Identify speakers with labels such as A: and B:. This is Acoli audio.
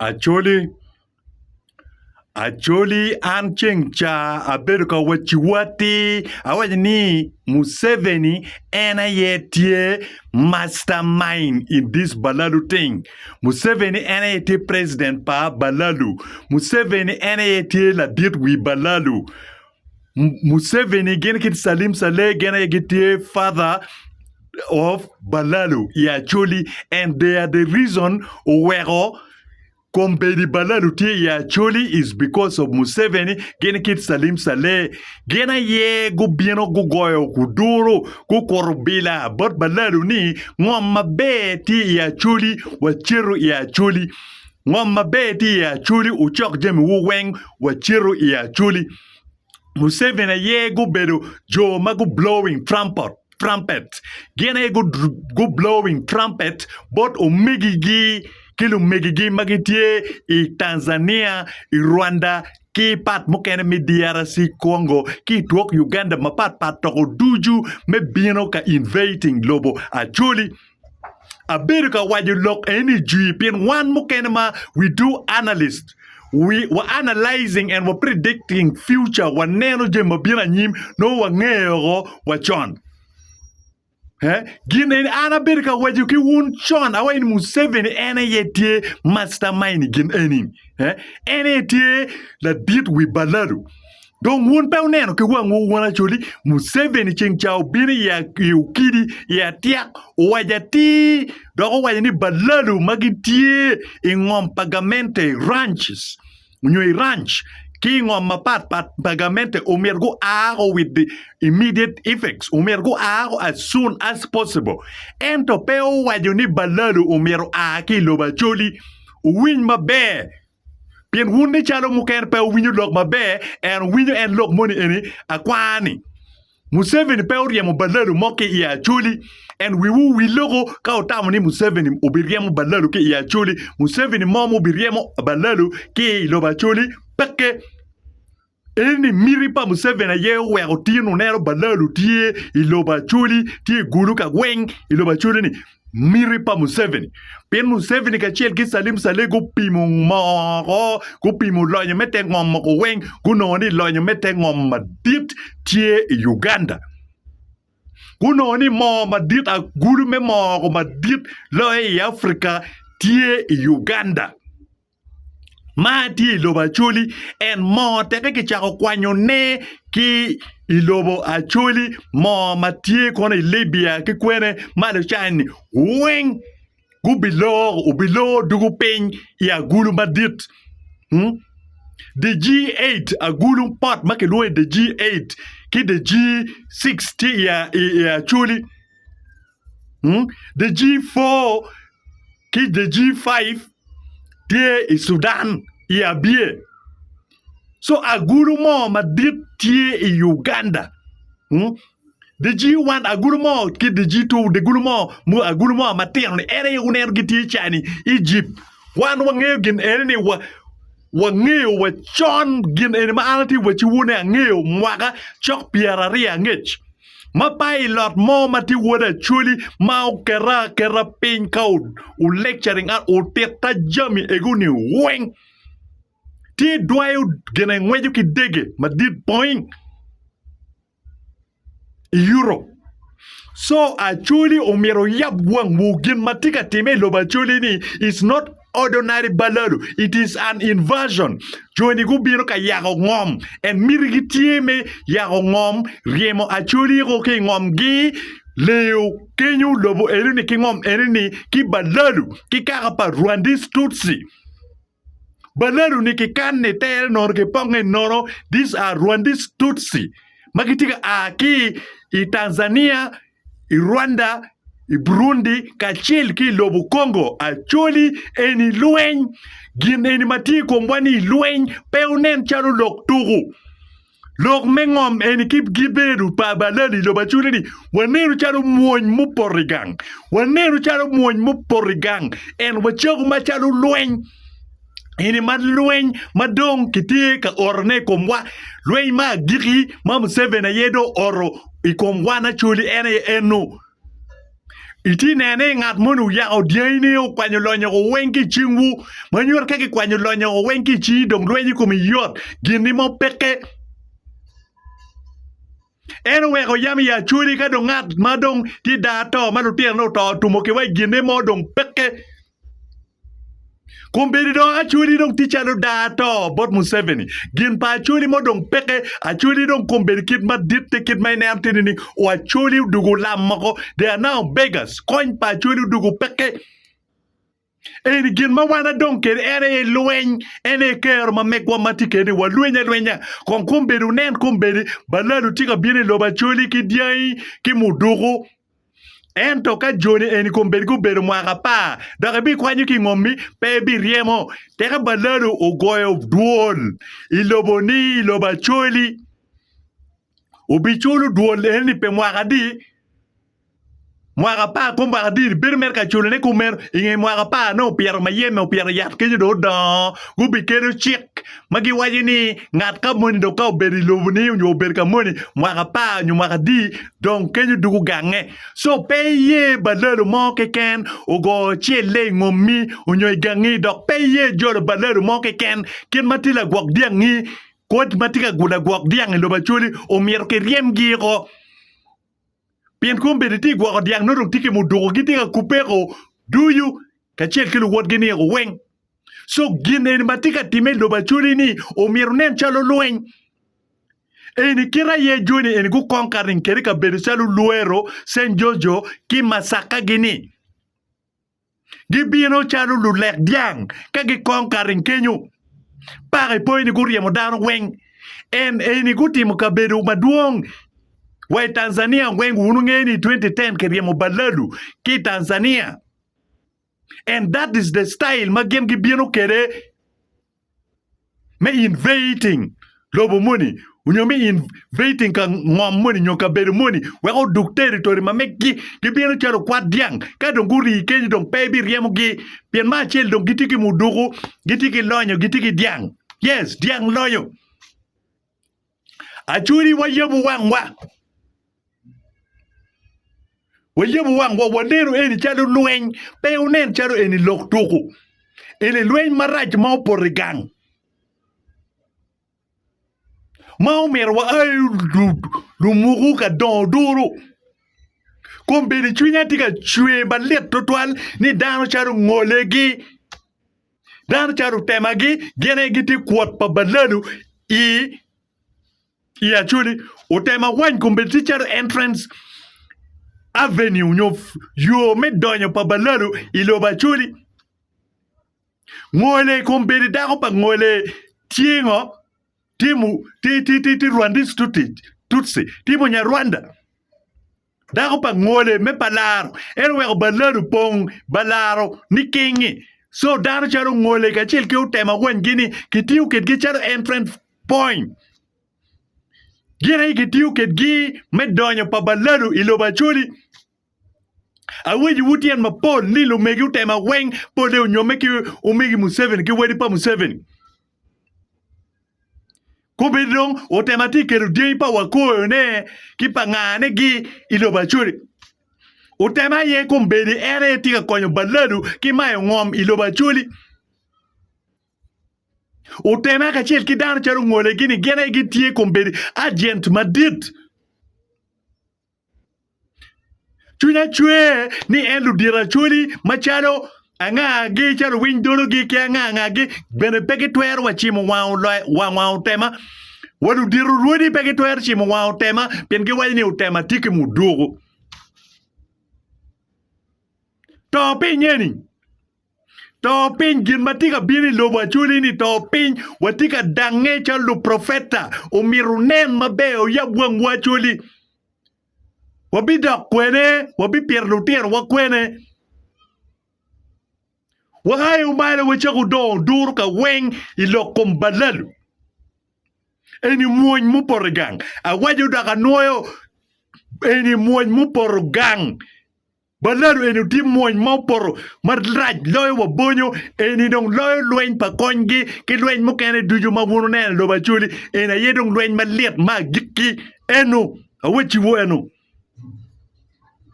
A: Acholi Acholi an ceng ca abedo ka wacciwu atir awaco ni Museveni en aye tye master mind in this balalu thing Museveni en aye tye president pa balalu Museveni en aye tye ladit wi balalu Museveni gin ki Salim Saleh gin aye gitye father of balalu i Acholi and they are the reason oweko Kombeddi balalu tye i Acholi is because of Museveni gin ki Salim Saleh gin aye gubino gugoyo kuduru gukuto bila bot balalu ni ngom maber tye i Acholi waceto i Acholi ngom maber tye i Acholi wucok jamiwu weng waceto i Acholi Museveni aye gubedo jo ma gu blowing trumpet trumpet. Gin aye gu blowing trumpet bot omegigi ki lumegigi ma gitye i Tanzania, i Rwanda ki i pat mukene me DRC Congo ki i twok Uganda mapat pat toko ducu me bino ka invating lobo Acholi. Abedo ka waco lok eni jwi pien wan mukene ma we do analyst we wa analyzing and wa predicting future waneno jami ma bino anyim nongo wangeyo ko wa con. Eh, gin eni an abedo ka waco ki wun con awaco ni Museveni en aye tye mastermind i gin eni. Eh, en aye tye ladit wi balalu. Dong wun pe wuneno ki wangwu wun Acholi, Museveni ceng ca obino i Okidi i Atiak owaco atir dok owaco ni balalu ma gitye i ngom pa gamente i ranches nyo i ranch ki i ngom mapat pat pa gamente omyero gua ko with the immediate effects omyero gua ko as soon as possible ento pe owaco ni balalu omyero oa ki i lobo Acholi. Wuwiny maber. Pien wun ni calo mukene pe wuwinyo lok maber, en wuwinyo en lok moni eni akwar-ni. Museveni pe oryemo balalu mo ki i Acholi, en wiwu owil loko ka wutamo ni Museveni obiryemo balalu ki i Acholi. Museveni mo ma obiryemo balalu ki i lobo Acholi peke. Eni miti pa Museveni aye oweko tin oneno balalu tye i lobo Acholi, tye i gulu ka weng i lobo Acholi ni miti pa Museveni. Pien Museveni kacel ki Salim Saleh gupimo moko, gupimo lonyo me te ngom moko weng, gunongo ni lonyo me te ngom madit tye i Uganda. Gunongo ni moo madit, agulu me moo madit loyo i Africa tye i Uganda. Ma tye i lobo Acholi en moo teke kicako kwanyo ne ki i lobo Acholi moo ma tye kono i Libya ki kwene malo ca-ni weng gubiloro obiloro dugo piny i agulu madit The G8 agulu pot ma kilwongo ni The G8 ki The G6 tye i Acholi The G4 ki The G5 tye i Sudan i Abyei. So agulu mo madit tye i Uganda. The G1 agulu mo ki The G2 agulu mo agulu mo matino ni en aye wuneno gitye cani Egypt. Wan wangeyo gin eni ni wa wangeyo wa con gin eni ma an atye wacciwu ni angeyo mwaka cok pyeraryo angec. Ma pailot mo ma tye wod Acholi ma oketa aketa piny ka o lecturing an otitta jami ego ni weng tye dwayo gine ngweco ki dege madit boing i Europe. So Acholi omyero wuyab wangwu gin ma tye ka time i lobo Acholi ni is not Ordinary balalu, it is an invasion. Joni gubino ka yako ngom and mitigi tye me yako ngom, ryemo Acholi-ko ki i ngomgi, leyo kenyo lobo enoni ki ngom enoni ki balalu ki kaka pa Rwandese Tutsi. Balalu ni kikanne tere nono kiponge nono, these are Rwandese Tutsi ma gitye ka a ki i Tanzania, i Rwanda, i Burundi kacel ki i lobo Congo. Acholi eni lweny, gin eni ma tye i komwa ni lweny pe wunen calo lok tuku. Lok me ngom eni ki gibedo pa balali i lobo Acholi ni wanenu calo mwony mupoto i gang. Wanenu calo mwony mupoto i gang en wacaku macalo lweny. Eni ma lweny ma dong kitye ka orone i komwa, lweny ma agikki ma Museveni aye dong ooro i kom wan Acholi en aye eno. Itye neno ni ngat moni oyako dyangini okwanyo lonyo-gu weng ki i cingwu, ma nyuto ka kikwanyo lonyo-gu weng ki i cingi dong lweny i komi yot, ginni mo peke. En oweko yam i Acholi ka dong ngat ma dong tye daa to ma lutinone oto otumo ki wa i ginne mo dong peke. Kombeddi dong Acholi dong tye calo daa to bot Museveni. Gin pa Acholi mo dong peke. Acholi dong kombeddi kit maditte kit ma ineno tye ni Acholi odugo lam moko. They are now beggars. Kony pa Acholi odugo peke. Eni gin ma wan adong kwede en aye lweny, en aye kero ma megwa ma tye kwede ni walweny alwenya. Kong kombeddi wunen kombeddi balalu tye ka bino i lobo Acholi ki dyangi ki muduku. Ento ka joni eni kombeddi gubedo mwaka apar dok ibikwanyo ki i ngommi, pe ibiryemo. Teke balalu ogoyo dwol i loboni, i lobo Acholi, obiculo dwol eni pi mwaka adi? Mwaka apar kom mwaka adi-ni bedo mere ka culone kumeno. I nge mwaka apar nongo opito mayeme, opito yat kenyo dong odongo. Gubikelo cik ma giwaco ni ngat ka moni dong ka obedo i lobo-ni nyo obedo ka moni mwaka apar nyo mwaka adi dong kenyo dugo gange. Co pe iye balalo mo keken ogo celle i ngommi nyo i gangi dok pe iye jolo balalo mo keken kit ma tye lagwok dyangi kod ma tye ka lagwok dyang i lobo Acholi omyero kiryemgi oko. Pien kombeddi tye i gwoko dyang nongo dong tye ki muduku gitye ka kubeko ducu kacel ki luwotgi ni weng. So gin eni ma tye ka timme i lobo Acholi ni omyero onen calo lweny. Eni kite aye joni eni gukonkaring kede kabedo calo Luero, Cenjojo ki Masaka gi-ni. Gibino calo lulek dyang ka gikong ka ring kenyo. Paka ipoyo ni guryemo dano weng. En eni gutimo kabedo madwong wa i Tanzania weng wun wungeyo ni i 2010 kiryemo Balalu ki i Tanzania and that is the style ma gin gibino kwede. me invading lobo moni nyo me invading ka ngom moni nyo kabedo moni wek odug territory ma meggi gibino calo okwat dyang ka dong gurii kenyo dong pe ibiryemogi pien me acel dong gitye ki muduku gitye ki lonyo gitye ki dyang yes dyang loyo Acholi wayabo wangwa Wayabo wangwa waneno eni calo lweny, pe wunen calo eni lok tuku. Eni lweny marac ma opoto i gang ma omyero waa lumuku ka dongo duru. Kombeddi cwinya tye ka cwer malit tutwal ni dano calo ngolegi, dano calo otemagi gin aye gitye kwot pa balalu i I Acholi, otemo awany kombeddi tye calo entrance avenue nyo yo me donyo pa balalu i lobo Acholi. Ngole kombeddi dako pa ngole tye ngo? Tye mu tye tye tye Rwandese Tutsi, tye Munyarwanda. Dako pa ngole me palaro en oweko baladu opong balaro niking-ngi. Co dano calo ngole kacel ki otema wanygi-ni kitiyo kedgi calo entrance point. Gin aye kitiyo kedgi me donyo pa baladu i lobo Acholi. Awacowu tyen mapol ni lumegi otema weng pole onyomme ki omegi Museveni ki wadi pa Museveni. Kombeddi dong otemo atir kelo dyangi pa wakoyone ki pa ngane-gi i lobo Acholi. Otemo aye kombeddi en aye tye ka konyo balalu ki mayo ngom i lobo Acholi. Otema kacel ki dano calo ngolegi-ni gin aye gitye kombeddi agent madit. Cwinya cwer ni en ludito Acholi macalo angagi calo owiny dologi ki anga angagi bene pe gitwero wa cimo wang otema wa ludito rwodi pe gitwero cimo wang otema pien giwaco ni otema tye ki muduku. To piny eni To piny, gin ma tye ka bino i lobo Acholi ni to piny, watye ka dange calo luprofeta, omyero wunen maber, wuyab wangwu Acholi. Wabidok kwene? Wabipito lutinowa kwene? Waayo malo wacako dongo duru ka weng i lok kom balalu. Eni mwony mupoto i gang. Awaco dok anwoyo, eni mwony mupoto gang. Balalu eni tye mwony ma opoto marac loyo wa bonyo, eni dong loyo lweny pa konygi ki lweny mukene ducu ma wun wuneno i lobo Acholi, eni aye dong lweny malit ma agikki eno, awacciwu eno.